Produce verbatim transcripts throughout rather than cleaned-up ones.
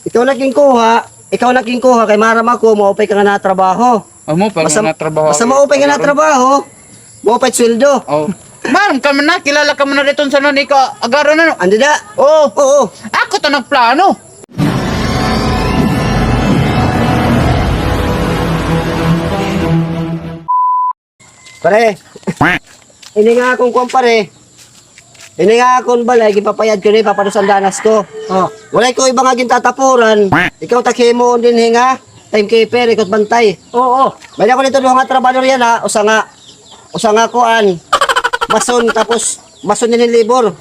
Ikaw na ginkuha, ikaw na ginkuha, kay maaram ako, maupay ka nga natrabaho. Amo, pa nga natrabaho. Basta maupay nga natrabaho, maupay sweldo. Oh. Maaram ka man na, kilala ka man na diton sa nan ika agaron, ano? Andi da? Oo. Oo. Ako to nagplano. Pare, ini nga akon kuan, pare. Ini nga akon balay, ginpapayad ko ni, papadusan danas ko. Oh. Walay ko iba nga gintatapuran. Ikaw ta ak himuon dinhi nga timekeeper, ikaw it bantay. Oo. May-ada ko didto duha nga trabahador yana, usa nga, usa nga kuan, mason, tapos mason dinhi labor.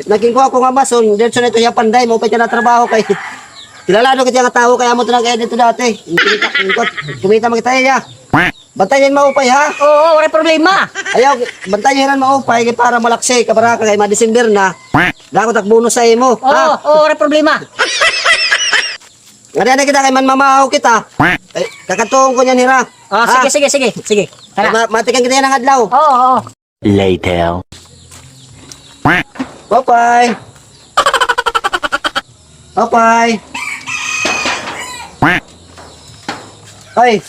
Nagkuha ko nga mason, diretso na ito iya panday, maupay ka natrabaho kay kilala na kita nga tawo kay amo to nag-edit dati. Kumita, kumita, kumita man kita iya. Bantayan maupay, ha? Oo, waray problema. Ayaw, bantayan maupay kay para malaksi ka baraka kay ma-December na. Dako tak bonus sa imo, ha? Oo, oo, waray problema. Ngada na kita kay manmamahaw kita. Ay, kakatuon ko niyan, hira. Ah, sige, sige, sige, sige. Tara. Ma-, matikan kita yana nga adlaw. Oo, oo. Later. Maupay. Maupay. Ay.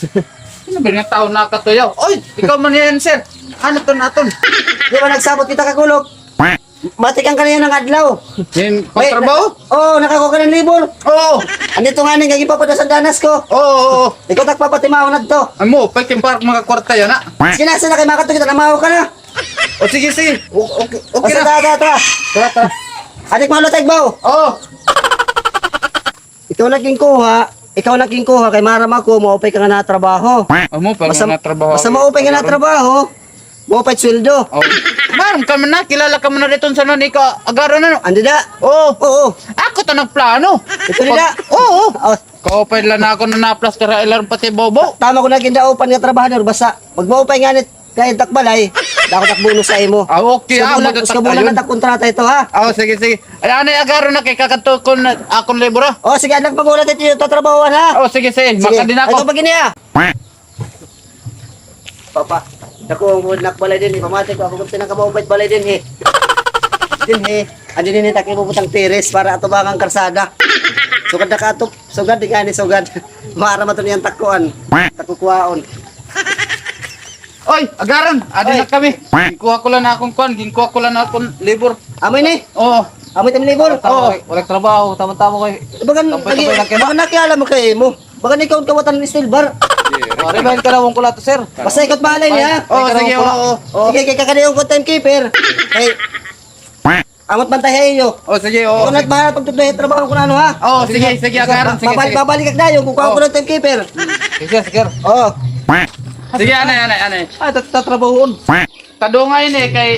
Ano ba nga tao nakatuyaw? Oy, ikaw man yan, sir. Ano ton, aton? Di ba nagsabot kita kagulop? Matikan ka na yana nga adlaw. Yung pagtrabaho? Oo, nakakuha ka hin labor. Oo. Andito nga ning ginpapadusan danas ko. Oo, oo, oo. Ikaw tak papatimaon adto. Amo, pwede parang mga kwarta yana. Sige na, sige na, kay makadto kita, namahaw ka na. O, sige, sige. O, okay, okay na. Tara, tara, tara. Tara, tara. Adik, mahulog ta igbaw. Oo. Ikaw na ginkuha, ikaw na ginkuha, kay maaram ako, maupay ka nga natrabaho. Amo, pa nga natrabaho. Basta maupay nga natrabaho, maupay sweldo. Oh. Maaram ka man na, kilala ka man na diton sa nan ika agaron, ano? Andi da? Oo. Oo. Ako to nagplano. Ito nila? Oo. Oh. Kaupay la na ako na naplaster, ilar pati bobo. Tama ko na gindaupan nga trabahador, basta magmaupay nga nit. Kay tak balay, dako tak bonus sa imo. Ah, okay. Sa bulan, sa bulan na tak kontrata ito, ha? Oh, sige, sige. Ay, anay agaron na kay kakadto kon akon labor, ha? Oh, sige, anak, pag-ulat ito yung tatrabahoan, ha? Oh, sige, sige. Sige. Makadin ako. Ano pa gini, ha? Papa, dako ang buwan nak balay dinhi, pamati ko, ako kung pinakamaupay balay dinhi. Dinhi, adi dinhi, tak ibubutang tiris para atubangan karsada. Sugad na ka ato, sugad, di ka ni sugad. Maaram ato niyan takuan, takukuhaon. Oy, agaron, adi na kami. Ginkuha ko lang akon kuan, ginkuha ko lang akon labor. Amo ini? Oo. Amo it im labor? Oo. Waray trabaho, tama-tama ko. Bagan, bagan nakilala mo kay mo. Bagan ikaw kawatan ni steel bar. Waray ba yung kalawang ko lato, sir? Basta ikot bahala niya. Oo, sige, oo. Sige, kay kakadayon ko timekeeper. Kay Amot bantay ha iyo. O, sige, oo. Ikaw na bahala pagtutdoy trabaho kun ano, ha? Oo, sige, sige, agaron, sige, sige. Babalik, babalik ak dayon kun kuha ko ng timekeeper. Sige, sige. Oo. Sige, anay, anay, anay. Ay, tat-, tatrabahoon. Kadungay ini kay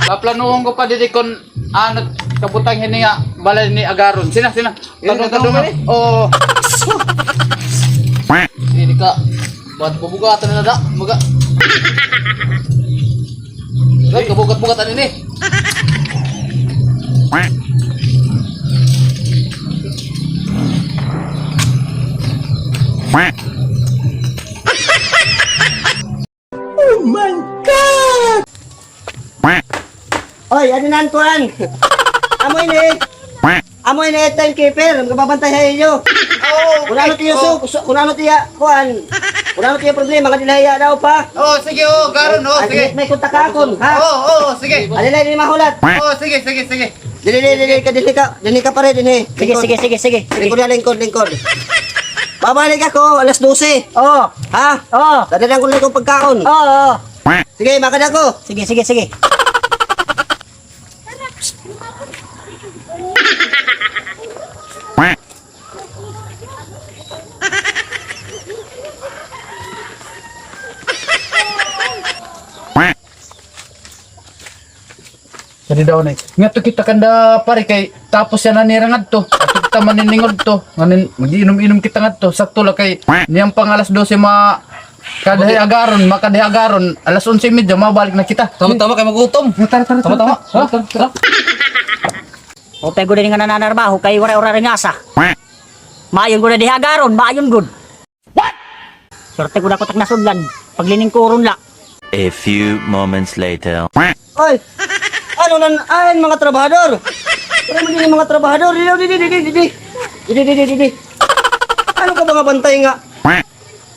paplanuhon ko pa didi kun ano kabutang hini nga balay ni agaron. Sina, sina. Kadungay, kadungay. Oo. Ini ka. Ba't bubugatan na da? Baga. Ay, kabugat-bugatan ini. Oh my God! Oy, ano na an kuan? Amo ini. Amo ini it timekeeper, magpapantay ha iyo. Oo. Kun ano it iyo su-, su-, kun ano it iya, kuan. Kun ano it iya problema, nga dili ha iya daw pa. Oo, sige, oo, garon, oo, sige. May kontak ka akon, ha? Oo, oo, sige. Adi la ini mahulat. Oo, sige, sige, sige. Dili, dili, dili ka, dili ka, dili ka pare, dili. Sige, sige, sige, sige. Lingkod na, lingkod, lingkod. Babalik ako alas dose. Oo. Ha? Oo. Dadalhan ko na ikaw pagkaon. Oo, oo. Sige, makada ko. Sige, sige, sige. Kadi daw na eh. Ngadto kita kanda pare kay tapos yana nira ngadto. Ato kita maniningod to. Nganin, mag-inom-inom kita ngadto. Sakto la kay niyang pang alas dose ma-, kada hi agaron, makada hi agaron. Alas onse y media, mabalik na kita. Tama-tama kay magutom. Tara, tara, tara. Tama-tama. Ha? Tara, tara. Upay gud ini nga nananarbaho kay waray ura ringasa. Maayon gud na di hi agaron, maayon gud. What? Swerte gud ako tak nasudlan. Pagliningkuron la. A few moments later. Oy! Ano nan, ay, mga trabahador! Ano man din mga trabahador? Didi, didi, didi, didi. Didi, didi, didi. Ano ka ba nga bantay nga?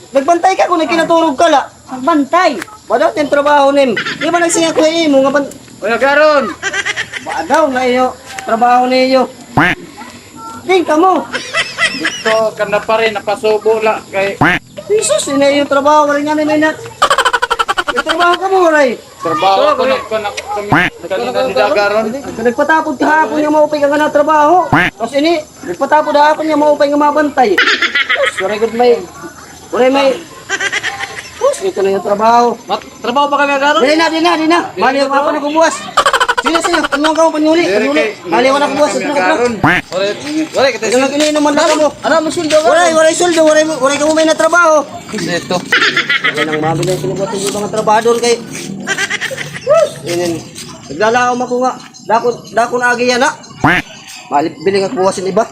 Nagbantay ka kon nagkinaturog ka la. Nagbantay. Badaw it trabaho nim. Di ba nagsinga ko ha imo nga ban- Kuya Garon! Badaw na iyo trabaho niyo. Ting kamo. Dito ka na pa rin, napasubo la kay Jesus, ini iyo trabaho, waray ngani may na. May trabaho kamo, waray. Trabaho ko na, ko na, ko na, kanina ni Dagaron. Nagpatapod kahapon nga maupay ka nga natrabaho. Tapos ini, nagpatapod hapon nga maupay nga mabantay. Tapos, waray gud may, waray may, tapos, ito na iyo trabaho. Mat-, trabaho ba ka, Dagaron? Di na, di na, di na. Mali ako na buwas. Sige, sige, ano ang kamo panyuli? Panyuli. Mali ako na buwas. Dagaron. Waray, waray, kita. Ano, iniinom man lang mo? Ano, may sweldo ka? Waray, waray sweldo, waray, waray kamo may natrabaho. Ito. Yan ang mami na sinubuhat ng mga trabahador kay. Inin. Naglalaom ako nga. Dako, dako na agi yana. Malip, bili nga kuha sin iba.